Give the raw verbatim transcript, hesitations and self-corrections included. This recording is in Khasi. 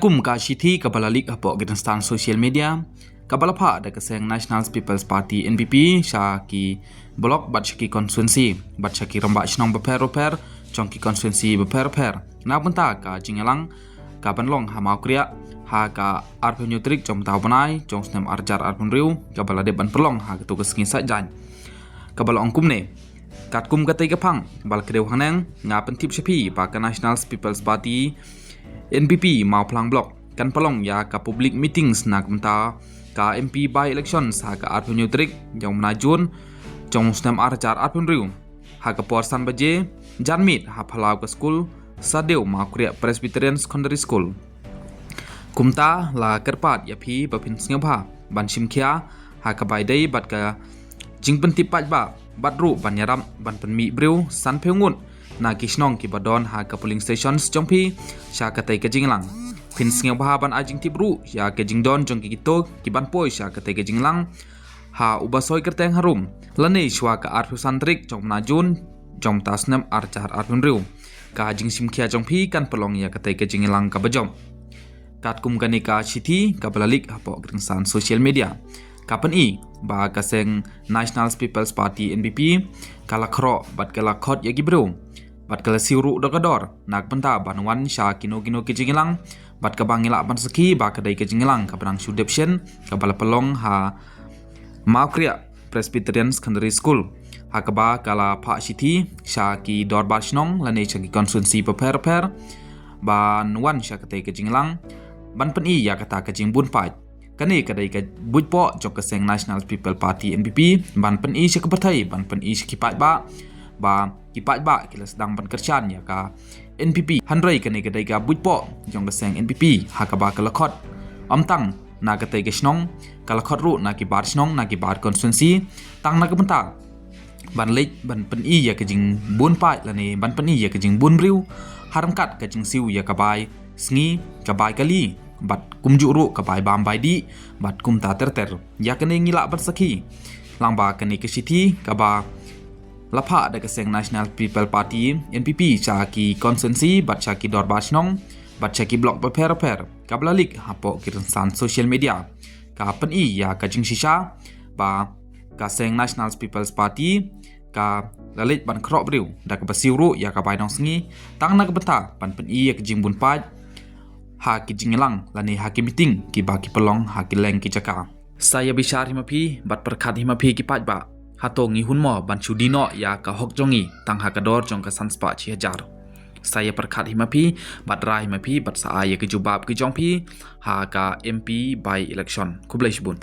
Kum ka shithi kaba la leak hapoh ki rynsan social media, kaba la phah da ka seng National People's Party, N P P, sha ki block bad sha ki constituency bad sha ki rangbah shnong bapher bapher jong ki constituency bapher bapher na ka bynta ka jingïalang kaban long ha Mawkriah ha ka arphew hynñiew tarik jong u bnai jong u snem arhajar arphew hynriew, kaba la dep ban pynlong ha katei ka sngi Saitjaiñ. Kaba la ong kumne: Katkum katei ka phang ba la kdew haneng, nga pyntip sha phi ba ka National People's Party, N P P, Mawphlang Block kan pynlong ïa ka public meetings na ka bynta ka M P by-election ha ka arphew hynñiew tarik jong u bnai Jun jong u snem arhajar arphew hynriew, ha ka por san baje janmiet ha phyllaw ka skul Sadew Mawkriah Presbyterian Secondary School. Kumta la kyrpad ïa phi ba phin sngewbha ban shim khia ha kaba ïadei bad ka jingpyntip paidbah bad ruh ban ïarap ban pynmih briew sanphew ngut na ki shnong kiba don ha ka polling stations jong phi sha katei ka jingïalang. Phin sngewbha ban ai jingtip ruh ïa ka jingdon jong kito kiban poi sha katei ka jingïalang ha u ba soi kyrteng harum lane shuwa ka arphew san tarik jong u bnai Jun jong uta u snem arhajar arphew hynriew. Ka jingshim khia jong phi kan pynlong ïa katei ka jingïalang kaba jop. Katkum kane ka shithi kaba la leak hapoh ki rynsan social media, ka pyni ba ka seng National People's Party, N P P, ka la khroh bad ka la khot ïa ki briew bad ka la siew ruh da ka dor na ka bynta ban wan sha kino kino ki jingïalang bad kaba ngi lah ban sakhi ba ka dei ka jingïalang kaba dang shu dep shen, kaba la pynlong ha Mawkriah Presbyterian Secondary School, ha kaba ka la phah shithi sha ki dorbar shnong lane sha ki constituency bapher bapher ban wan sha katei ka jingïalang ban pyni ïa kata ka jingbun paid. Kane ka dei ka buit poh jong ka seng National People's Party, N P P, ban pyni sha ka pyrthei, ban pyni sha ki paidbah ba ki paidbah ki la sdang ban kyrshan ïa ka N P P. Hynrei kane ka dei ka buit poh jong ka seng N P P ha kaba ka la khot ym tang na katei ka shnong, ka la khot ruh na ki bar shnong, na ki bar constituency, tang na ka bynta ban leit ban pyni ïa ka jingbun paid lane ban pyni ïa ka jingbun briew ha ryngkat ka jingsiew ïa ka bai sngi, ka bai kali bad kumjuh ruh ka bai bam bai dih bad kumta ter ter. Ïa kane ngi lah ban sakhi lang ba kane ka shithi kaba la phah da ka seng National People's Party, N P P, sha ki constituency bad sha ki dorbar shnong bad sha ki block bapher bapher, kaba la leak hapoh ki rynsan social media, ka pyni ïa ka jingshisha ba ka seng National People's Party ka la leit ban khroh briew da kaba siew ruh ïa ka bai nongsngi tang na ka bynta ban pyni ïa ka jingbun paid ha ki jingïalang lane ha ki meeting kiba ki pynlong ha ki leng ki jaka. Sa ïa bishar hi ma phi bad pyrkhat hi ma phi ki paidbah, hato ngi hun mo ban shu die noh ïa ka hok jong ngi tang ha ka dor jong ka san spah shi hajar? Sa ïa pyrkhat hi ma phi bad rai hi ma phi bad sa ai ïa ka jubab ka jong phi ha ka M P by-election. Khublei shibun.